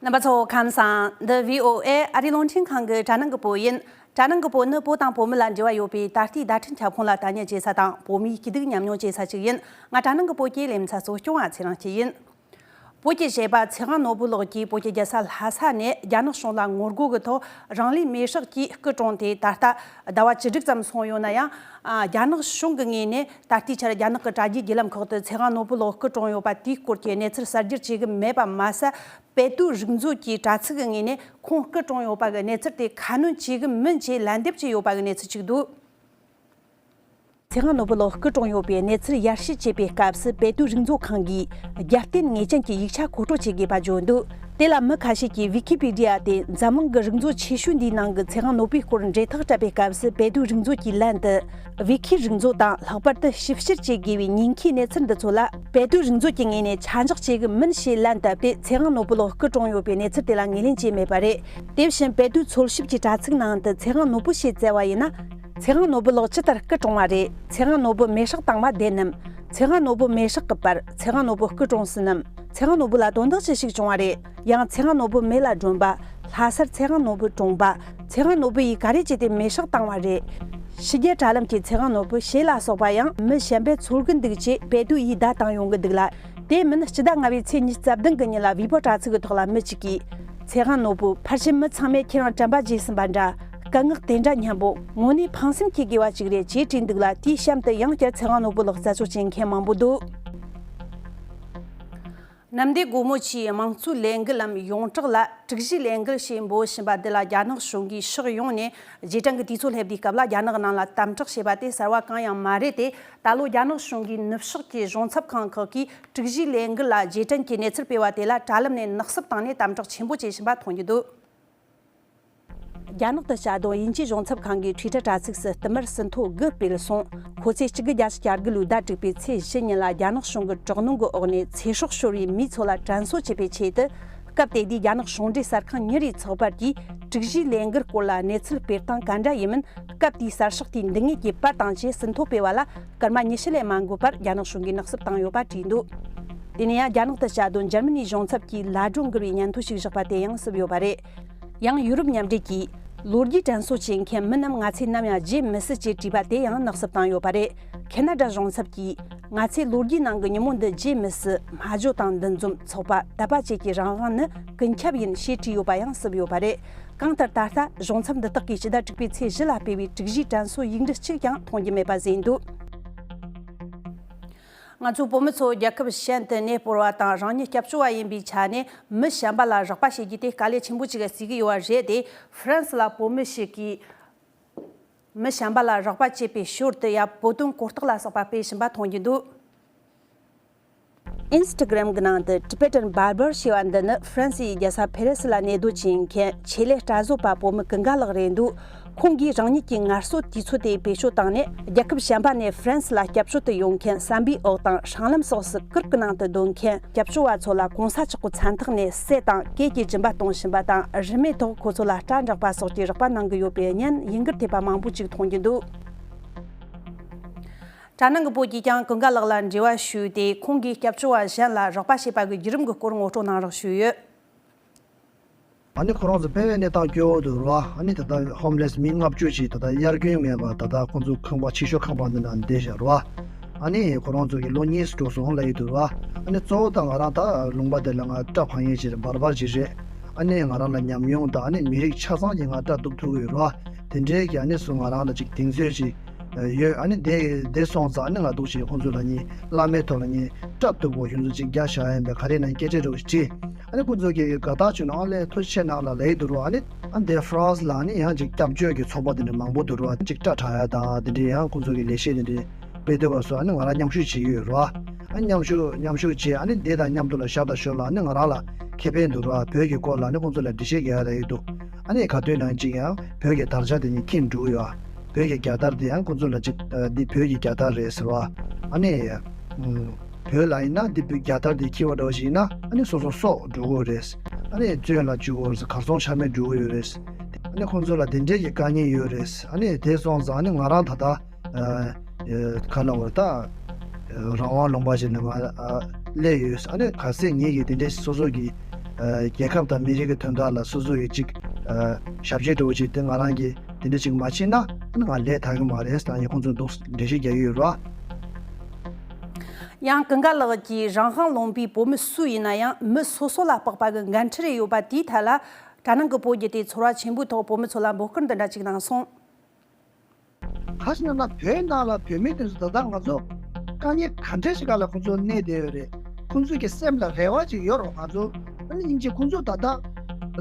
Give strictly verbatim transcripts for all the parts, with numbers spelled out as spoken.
རྣམ་པ་ཚོ་ཁམས་བཟང་། འདི་བྷི་ཨོ་ཨེ་ཨ་རིའི་རླུང་འཕྲིན་ཁང་གི་དྲ་ནང་གི་བོད་ཡིན། དྲ་ནང་གི་བོད་ནི་བོད་དང་བོད་མི་ལ་འབྲེལ་བ་ཡོད་པའི་ད་ལྟའི་བརྡ་འཕྲིན་ཁྱབ་ཁོངས་ལ་ལྟ་ཉན་བྱེད་ས་དང་བོད་མིའི་སྐྱིད་སྡུག་མཉམ་མྱོང་བྱེད་ས་ཞིག་ཡིན། ང་དྲ་ནང་གི་བོད་ཀྱི་ལེ་ཚན་གཙོ་སྐྱོང་བ་ཚེ་རིང་སྐྱིད་ཡིན། བོད་ཀྱི་གཞས་པ་ཚེ་དབང་ནོར་བུ་ལགས་ཀྱིས་བོད་ཀྱི་རྒྱལ་ས་ལྷ་ས་ནས་རྒྱ་ནག་གཞུང་ལ་ངོ་རྒོལ་གྱི་ཐོག་རང་ལུས་མེར་སྲེག་གིས་སྐུ་གྲོངས་ཏེ། ད་ལྟ་ཟླ་བ་བཅུ་དྲུག་ཙམ་སོང་ཡོད་ན་ཡང་། ཨ། རྒྱ་ནག་གཞུང་གི་ངོས་ནས་ད་ལྟའི་ཆར་རྒྱ་ནག་གི་དྲ་རྒྱའི་བརྒྱུད་ལམ་ཁག་ཏུ་ཚེ་དབང་ནོར་བུ་ལགས་སྐུ་གྲོངས་ཡོད་པ་དེའི་སྐོར་གྱི་གནས་ཚུལ་གསར་བསྒྱུར་བྱེད་གི་མེད་པ་མ་ཟད། བལ་དོའི་རིག་མཛོད་ཀྱི་དྲ་ཚིགས་ཀྱི་ངོས་ནས་ཁོང་སྐུ་གྲོངས་ཡོད་པ་གི་གནས་ཚུལ་དེ་ཁ་སྣོན་བྱེད་གི་མིན་ཅེས་ལན་འདེབས་བྱས་ཡོད་པ་གི་གནས་ཚུལ་ཅིག་འདུག། ཚེ་དབང་ནོར་བུ་ལགས་སྐུ་གྲོངས་ཡོད་པའི་གནས་ཚུལ་ཡར་ཞུ་བྱེད་པའི་སྐབས་སུ་བལ་དོའི་རིག་མཛོད་ཁང་གིས་རྒྱབ་རྟེན་ངེས་ཅན་གྱི་ཡིག་ཆ་མཁོ་སྤྲོད་བྱེད་དགོས་པ་བརྗོད་འདུག། དེ་ལ་མི་ཁ་ཤས་ཀྱིས་ཝི་ཁི་པི་ཌི་ཡ་སྟེ་འཛམ་གླིང་གི་རིག་མཛོད་ཆེ་ཤོས་འདིའི་ནང་གི་ཚེ་དབང་ནོར་བུའི་སྐོར་འབྲེལ་ཐག་བཀྲད་པའི་སྐབས་སུ་བལ་དོའི་རིག་མཛོད་ཀྱིས་ལན་དུ། ཝི་ཁིའི་རིག་མཛོད་དང་ལྷག་པར་དུ་ཞིབ་བཤེར་བྱེད་དགོས་པའི་ཉེན་ཁའི་གནས་ཚུལ་འདི་ཚོ་ལ་བལ་དོའི་རིག་མཛོད་ཀྱི་ངོས་ནས་ཆ་འཇོག་བྱེད་གི་མིན་ཞེས་ལན་བཏབ་སྟེ། ཚེ་དབང་ནོར་བུ་ལགས་སྐུ་གྲོངས་ཡོད་པའི་གནས་ཚུལ་དེ་ལ་ངོས་ལེན་བྱས་མེད་པ་རེད། དེ་བཞིན་བལ་དོའི་འཚོལ་ཞིབ་ཀྱི་དྲ་ཚིགས་ནང་དུ་ཚེ་དབང་ནོར་བུ་ཞེས་བཙལ་བ་ཡིན་ན། ཚེ་དབང་ནོར་བུ་ལགས་ཇི་ལྟར་སྐུ་གྲོངས་པ་རེད། ཚེ་དབང་ནོར་བུ་མེར་སྲེག་བཏང་བ་བདེན་ནམ། ཚེ་དབང་ནོར་བུ་མེར་སྲེག་གི་བར་ཚེ་དབང་ནོར་བུ་སྐུ་གྲོངས་སྲིད་ནམ། ཚེ་དབང་ནོར་བུ་ལ་དོན་དག་ཅི་ཞིག་བྱུང་བ་རེད། ཡང་ཚེ་དབང་ནོར་བུ་མེ་ལ་སྒྲོན་པ། ལྷ་སར་ཚེ་དབང་ནོར་བུ་གྲོངས་པ། ཚེ་དབང་ནོར་བུ་ཡིས་ག་རེ་བྱས་ཏེ་མེར་སྲེག་བཏང་བ་རེད། ཕྱི་རྒྱལ་དྲ་ལམ་གྱི་ཚེ་དབང་ནོར་བུ་ཞེས་ལ་སོགས་པ་ཡང་མི་གཞན་པས་འཚོལ་གི་འདུག་ཅེས་བལ་དོ་ཡིས་བརྡ་བཏང་ཡོང་གི་འདུག་ལ། དེ་མིན་སྤྱི་ཟླ་ལྔ་པའི་ཚེས་ཉི་ཤུ་རྩ་བདུན་གི་ཉིན་ལ་ཝི་པོ་དྲ་ཚིགས་ཀྱི་ཐོག་ལ་མི་གཅིག་གིས། ཚེ་དབང་ནོར་བུ་ཕལ་ཆེར་མི་ཚང་མས་ཁྱེད་རང་དྲན་པ་བརྗེད་ཟིན་པ་འདྲ། སྐད་ངག་དེ་འདྲ་སྙན་པོ་དངོས་གནས་ཕངས་སེམས་སྐྱེ་དགོས་པ་ཅིག་རེད་ཅེས་བྲིས་འདུག་ལ། དེའི་གཤམ་དུ་ཡང་བསྐྱར་ཚེ་དབང་ནོར་བུ་ལགས་རྩད་གཅོད་བྱེད་མཁན་མང་པོ་འདུག། གནམ་བདེ་སྒོ་མོ་ཆེའི་དམངས་གཙོའི་ལས་འགུལ་ལམ་ཡོངས་གྲགས་ལ་དྲུག་བཞིའི་ལས་འགུལ་ཞེས་འབོད་བཞིན་པ་འདི་ལ་རྒྱ་ནག་གཞུང་གིས་ཕྱོགས་ཡོངས་ནས་རྗེས་དྲན་གྱི་དུས་ཚོད་སླེབས་དུས་སྐབས་ལ་རྒྱ་ནག་ནང་ལ་དམ་དྲག་བྱས་པ་དེ་གསར་བ་གང་ཡང་མ་རེད་དེ། ད་ལོ་རྒྱ་ནག་གཞུང་གིས་ནུབ་ཕྱོགས་ཀྱི་གཞུང་ཚབ་ཁང་ཁག་གིས་དྲུག་བཞིའི་ལས་འགུལ་ལ་རྗེས་དྲན་གྱི་གནས་ཚུལ་སྤེལ་བ་དེ་ལ་དྲ་ལམ་ནས་ནག་བསུབ་བཏང་ནས་དམ་དྲག་ཆེན་པོ་བྱེད་བཞིན་པ་མཐོང་རྒྱུ་འདུག། རྒྱ་ནག་ཏུ་བཅའ་སྡོད་དབྱིན་ཇིའི་གཞུང་ཚབ་ཁང་གིས་ཊུའི་ཊར་དྲ་ཚིགས་སུ་བསྟུད་མར་ཟིན་ཐོ་དགུ་སྤེལ་སོང་། ཁོ་ཚོས་གཅིག་དགུ་བརྒྱ་བརྒྱད་ཅུ་གྱ་དགུ་ལོའི་ཟླ་དྲུག་པའི་ཚེས་བཞི་ཉིན་ལ་རྒྱ་ནག་གཞུང་གི་དྲག་གནོན་གྱི་འོག་ནས་ཚེ་སྲོག་ཤོར་བའི་མི་ཚོ་ལ་དྲན་གསོ་བྱེད་པའི་ཆེད་དུ། སྐབས་དེ་དུས་རྒྱ་ནག་གཞུང་འབྲེལ་གསར་ཁང་གཉིས་རེའི་ཚགས་པར་གྱིས་དྲུག་བཞིའི་ལས་འགུལ་སྐོར་ལ་གནས་ཚུལ་སྤེལ་སྟངས་ག་འདྲ་ཡིན་མིན། སྐབས་དེའི་གསར་ཤོག་དེའི་འདི་ངོས་ཀྱི་པར་དང་བཅས་ཟིན་ཐོ་སྤེལ་བ་ལ་སྐར་མ་ཉི་ཤུ་ལས་མ་འགོར་བར་རྒྱ་ནག་གཞུང་གིས་ནག་བསུབ་བཏང་ཡོད་པ་བྲིས་འདུག། དེ་ནས་ཡང་རྒྱ་ནག་ཏུ་བཅའ་སྡོད་འཇར་མ་ནིའི་གཞུང་ཚབ་ཀྱིས་ལ་སྒྲོ་འགུལ་བའི་སྙན་ཐོ་ཞིག་བཞག་པ་དེ་ཡང་བསུབས་ཡོད་པ་རེད། ཡང་ཡུ་རོབ་མཉམ་འབྲེལ་གྱིས། ལོ་རྒྱུས་དྲན་གསོ་བྱེད་མཁན་མི་རྣམས་ང་ཚོས་ནམ་ཡང་བརྗེད་མི་སྲིད་ཅེས་བྲིས་པ་དེ་ཡང་ནག་བསུབ་བཏང་ཡོད་པ་རེད། ཁེ་ན་ཌ་གཞུང་ཚབ་ཀྱིས། ང་ཚོས་ལོ་རྒྱུས་ནང་གི་ཉིན་མོ་འདི་བརྗེད་མི་སྲིད། སྨྲ་བརྗོད་དང་འདུ་འཛོམས། ཚོགས་པ། དད་པ་བཅས་ཀྱི་རང་དབང་ནི་ཀུན་ཁྱབ་ཡིན་ཞེས་བྲིས་ཡོད་པ་ཡང་བསུབས་ཡོད་པ་རེད། གང་ལྟར་ད་ལྟ་གཞུང་ཚབ་འདི་དག་གིས་སྤྱི་ཟླ་དྲུག་པའི་ཚེས་བཞི་ལ་སྤེལ་བའི་དྲུག་བཞིའི་དྲན་གསོའི་ཡིག་འབྲུ་གཅིག་ཀྱང་མཐོང་རྒྱུ་མེད་པ་བཟོས་འདུག། ང་ཚོའི་བོད་མི་ཚོ་རྒྱལ་ཁབ་གཞན་དུ་གནས་སྤོར་བ་དང་རང་ཉིད་སྐྱབས་བཅོལ་བ་ཡིན་པའི་ཆ་ནས་མི་གཞན་པ་ལ་རོགས་པ་བྱེད་རྒྱུ་དེ་དཀའ་ལས་ཆེན་པོ་ཅིག་བརྩི་གི་ཡོད་པ་རེད་དེ། ཧྥ་རན་སི་ལ་བོད་མི་ཞིག་གིས་མི་གཞན་པ་ལ་རོགས་པ་བྱེད་པའི་ཞོར་དུ་ཡང་བོད་དོན་གོ་རྟོགས་ལ་སོགས་པ་སྤེལ་བཞིན་པ་མཐོང་རྒྱུ་འདུག། ཨིན་སི་ཊ་གྷི་རམ་གྱི་ནང་དུ་Tibetan Barber ཞེས་པ་འདི་ནི་ཧྥ་རན་སི་ཡི་རྒྱལ་ས་ཕེ་རི་སི་ལ་གནས་སྡོད་བྱེད་མཁན་ཆེད་ལས་སྐྲ་བཟོ་པ་བོད་མི་ཀུན་དགའ་ལགས་རེད་འདུག། ཁོང་གིས་རང་ཉིད་ཀྱི་ངལ་གསོ་དུས་ཚོད་དེ་བེད་སྤྱོད་བཏང་ནས་རྒྱལ་ཁབ་གཞན་པ་ནས་ཧྥ་རན་སི་ལ་སྐྱབས་བཅོལ་དུ་ཡོང་མཁན་ཟམ་པའི་འོག་དང་སྲང་ལམ་སོགས་སུ་གུར་གྱི་ནང་དུ་སྡོད་མཁན་སྐྱབས་བཅོལ་བ་ཚོ་ལ་གོང་ས་མཆོག་གི་མཚན་ཐོག་ནས་སྲས་དང་སྐྱེས་ཀྱི་སྦྱིན་པ་གཏོང་བཞིན་པ་དང་རིན་མེད་ཐོག་ཁོ་ཚོ་ལ་སྐྲ་འདྲེག་པ་སོགས་ཀྱི་རོགས་པ་གནང་གི་ཡོད་པའི་བརྙན་ཡིན་གུར་ཐེབས་པ་མང་པོ་ཅིག་མཐོང་རྒྱུ་འདུག། དྲ་ནང་གི་བོད་ཀྱིས་ཀྱང་ཀུན་དགའ་ལགས་ལ་འབྲེལ་བ་ཞུས་ཏེ་ཁོང་གིས་སྐྱབས་བཅོལ་བ་གཞན་ལ་རོགས་པ་བྱེད་པ་གི་བརྒྱུད་རིམ་གྱི་སྐོར་ངོ་སྤྲོད་གནང་རོགས་ཞུས་ཡོད། ཨ་ནི་ཁོ་རང་ཚོ་དཔེ་བའི་གནས་སྟངས་སྐྱོ་བོ་འདུག་ར། ཨ་ནི་ད་ལྟ་ཧོམ་ལེ་སི་མི་ལྔ་བཅུ་ཅིག་ད་ལྟ་དབྱར་དགུན་མེད་པ་ད་ལྟ་ཁོང་ཚོ་ཁང་པ་ཆེ་ཤོས་ཁང་པ་འདི་ནང་བསྡད་བཞག་ར། ཨ་ནི་ཁོ་རང་ཚོ་གི་ལོ་གཉིས་སུ་འགྲོ་སོང་ལ་ཡི་འདུག་ར། ཨ་ནི་གཙོ་བོ་ད་ང་རང་ད་ལུང་པ་དེ་ལ་ང་སྐྲ་འཕང་ཡས་ཅིག་རེད། བར་བར་ཅིག་རེད། ཨ་ནི་ང་རང་ལ་ཉམས་མྱོང་དང་ཨ་ནི་མི་རིགས་ཆ་ཚང་གི་ང་སྐྲ་གཏུབ་ཐུབ་ཀྱི་ཡོད་ར། དེ་འདྲའི་གི་ཨ་ནི་སུ་ང་རང་ལ་ཅིག་གདེང་ཚོད་ཅིག་ཡོད། ཨ་ནི་དེ་དེ་སོང་ཙང་ཨ་ནི་ང་འདུག་ཅིག་ཁོང་ཚོ་ལ་ནི་བླ་མའི་ཐོག་ལ་ནི་སྐྲ་གཏུབ་དགོས་ཁྱོད་ཚོ་ཅིག་རྒྱ་བཞག་ཡིན་པའི་ག་རེ་ན་སྐད་ཆ་འདྲ་བོ་ཞིག་དྲིས། ཨ་ནི་ཁོང་ཚོ་གི་དགའ་རྟགས་བྱུང་ན་ཨ་ལས་ཐུགས་རྗེ་ཆེ་གནང་ལ་ལེགས་འདུག་ར། ཨ་ནི་ཨ་འདི་ཧྥ་རན་སི་ལ་ནི་ཡང་ཅིག་སྐྱབས་བཅོལ་གྱི་ཚོགས་པ་དེ་འདྲ་མང་པོ་འདུག་ར། ཅིག་སྐྲ་བྲེག་ཡ་དང་དེ་འདྲའི་ཡང་ཁོང་ཚོ་གི་ལས་བྱེད་དེ་འདྲའི་དཔེ་དེ་བ་སོ་ཨ་ནི་ང་རང་མཉམ་ཞུགས་བྱེད་ཀྱི་ཡོད་ར། ཨ་མཉམ་ཞུགས་མཉམ་ཞུགས་བྱས་ཨ་ནི་དེ་དང་མཉམ་དུ་ལ་ཞག་དང་ཞོར་ལ་ཨ་ནི་ང་རང་ལ་ཁེ་ཕན་འདུག་ར། བོད་ཀྱི་སྐོར་ལ་ཨ་ནི་ཁོང་ཚོ་ལ་འགྲེལ་བཤད་རྒྱག་ཡ་ལ་ཡོད་འདུག། ཨ་ནི་ག་དུས་ནང་ཅིག་ཡང་བོད་ཀྱི་དར་ཆ་དེ་ཉིད་ཁྱེར་འགྲོ་གི་ཡོད། བོད་ཀྱི་རྒྱལ་དར་དེ་ཡང་ཁོང་ཚོ་ལ་ཅིག་འདི་བོད་ཀྱི་རྒྱལ་དར་རེད་ཟེར་བ། ཨ་ནི་བོད་ལ་ཡིན་ན་འདི་བོད་རྒྱལ་དར་དེ་འཁྱེར་བ་འདྲ་བ་ཞིག་ཡིན་ན་ཨ་ནི་སོ་སོ་སྲོག་འགྲོ་གི་རེད། ཨ་ནི་བཙོན་ལ་འཇུག་གི་རེད། གར་སོང་ཆ་མེད་འགྲོ་གི་ཡོད་རེད། ཨ་ནི་ཁོང་ཚོ་ལ་དེ་འདྲའི་གི་དཀའ་ངལ་ཡོད་རེད། ཨ་ནི་དེ་སོང་ཙང་ཨ་ནི་ང་རང་ད་ལྟ་ཨ་ཨ་ག་ལ་བར་ད་རང་དབང་ལུང་པ་ཞིག་ནས་ང་ཨ་སླེབས་ཡོད། ཨ་ནི་གལ་སྲིད་ངེད་ཀྱི་དེ་འདྲའི་སོ་སོ་གི་ ཨ་རྒྱལ་ཁབ་དང་མི་རིགས་ཀྱི་དོན་དག་ལ་སོ་སོ་ཡི་ཅིག་ཨ་ཞབས་ཕྱི་འདྲ་བོ་ཅིག་དེ་ང་རང་གིས་དེ་འདྲ་ཅིག་མ་བྱས་ན་ཨ་ནི་ང་ལས་དག་གི་མ་རེད་ཟེར་ཡང་ཁོང་ཚོ་འདུག་འགྲེལ་བཤད་རྒྱག་གི་ཡོད་ར། ཡང་ཀུན་དགའ་ལགས་ཀྱིས་རང་དབང་ལུང་པའི་བོད་མི་སུ་ཡིན་ན་ཡང་མི་སོ་སོ་ལ་དཔག་པ་གི་འགན་འཁྲི་རེ་ཡོད་པ་དེའི་ཐད་ལ་གྲྭ་ནང་གི་བོད་བརྒྱུད་དེ་ཚོར་བ་ཆེན་པོའི་ཐོག་བོད་མི་ཚོ་ལ་འབོད་སྐུལ་འདི་འདྲ་ཅིག་གནང་སོང་། ག་ཞིག་ན་ན་བོད་ནང་ལ་བོད་མི་དེ་ཚོ་ད་ལྟ་ང་ཚོ་དཀའ་ངལ་ག་འདྲ་ཞིག་ག་ལ་ཁོང་ཚོ་གནས་བསྡད་ཡོད་རེད། ཁོང་ཚོ་གི་སེམས་ལ་རེ་བ་ཅིག་ཡོད་རོགས། ང་ཚོ་ཨ་ནི་སྙིང་རྗེ་ཁོང་ཚོ་ད་ལྟ་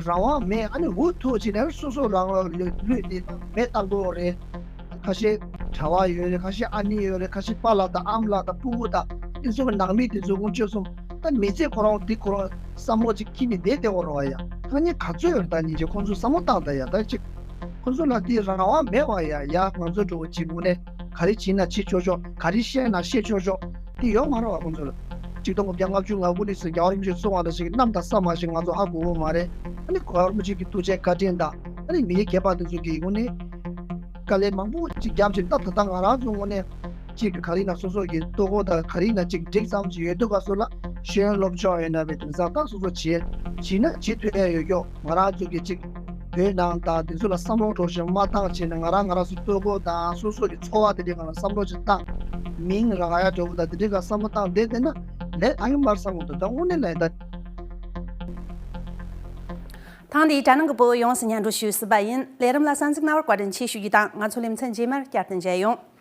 རང་དབང་མེད། ཨ་ནི་འུ་ཐུག་ཅིག་ནས་སོ་སོ་རང་དབང་ལུས་ལུས་དེ་མེད་བཏང་དགོས་རེད། ཁ་ཤས་གྲྭ་བ་ཡོད་རེད། ཁ་ཤས་ཨ་ནེ་ཡོད་རེད། ཁ་ཤས་པཱ་ལགས་དང་ཨ་མ་ལགས་དང་སྤུ་གུ་དང་དེ་ཚོ་གི་ནང་མི་དེ་ཚོ་དཀོན་མཆོག་གསུམ། ད་མི་ཚེ་ཁོ་རང་འདི་ཁོ་རང་བསམ་བློ་ཅིག་འཁྱེར་ནས་བསྡད་བསྡད་འོ་རོགས་ཡ། ད་ནི་ག་ཚོད་ཡོད་རེད། ད་ཉིན་གཅིག་ཁོང་ཚོ་བསམ་བློ་བཏང་ད་ཡ། ད་ཅིག་ཁོང་ཚོ་ལ་དེ་རང་དབང་མེད་པ་ཡ། ཡ་ང་ཚོ་འགྲོ་བ་ཅིག་དངོས་གནས་ག་རེ་བྱེད་ན་བྱེད་ཆོག་ཆོག་ག་རེ་བཤད་ན་བཤད་ཆོག་ཆོག་དེ་ཡོད་མ་རེད་བ། ཁོང་ཚོ་ལ་ཆིག་སྟོང་དགུ་བརྒྱ་ལྔ་བཅུ་ང་དགུ་ནས་བཟུང་རྒྱལ་བ་རིན་པོ་ཆེ་གསུང་བ་ལ་ཞིག་གནམ་དང་ས་མ་ཞིག་ང་ཚོ་ཧ་གོ་གི་མ་རེད། ཨ་ནི་རྒྱལ་བ་རིན་པོ་ཆེ་གི་ཐུགས་རྗེ་བཀའ་དྲིན་དང་ཨ་ནི་མི་རིགས་སྐྱེས་པ་དེ་ཚོ་གི་དངོས་གནས་དཀའ་ལས་མང་པོ་ཅིག་བརྒྱབ་ཅིག་ད་ད་ལྟ་ང་རང་ཚོ་དངོས་གནས་ཅིག་ག་རེ་ན་སོ་སོ་གི་ལྟོ་གོས་དང་ག་རེ་ན་ཅིག་འགྲིག་ཙམ་ཅིག་ཡོད་དུས་ག་སོ་ལ་ཤེས་ཡོན་སློབ་སྦྱོང་ཡོད་ན་བས་དེང་སང་ད་སོ་སོ་བྱེད་བྱེད་ན་བྱེད་ཐུབ་ཡ་ཡོད་ཀྱོག་ང་རང་ཚོ་གི་ཅིག་བོད་ནང་དང་དེ་ཚོ་ལ་བསམ་བློ་འགྲོ་བཞིན་མ་བཏང་བྱས་ན་ང་རང་ང་རང་ཚོ་ལྟོ་གོས་དང་སོ་སོ་གི་འཚོ་བ་དེ་འདྲའི་སྒང་ལ་བསམ་བློ་ཅིག་བཏང་མིང་རག་ཡ་འགྲོ་བོ་དང་དེ་འདྲའི་སྒང་བསམ་བློ་བཏང་བསྡད་བསྡད་ན་ལས་ད་ཡིན་མར་བསམ་གོ་འདུག་ད་དངོས་གནས་ལས་ད། ཐེངས་འདིའི་གྲྭ་ནང་གི་བོད་ཡོངས་སུ་སྙན་སྒྲོན་ཞུས་ཟིན་པ་ཡིན། ལས་རིམ་ལ་གསན་གཟིགས་གནང་བར་བཀའ་དྲིན་ཆེ་ཞུ་རྒྱུ་དང་། ང་ཚོ་ལེ་ཚན་རྗེས་མར་བསྐྱར་དུ་མཇལ་ཡོང་།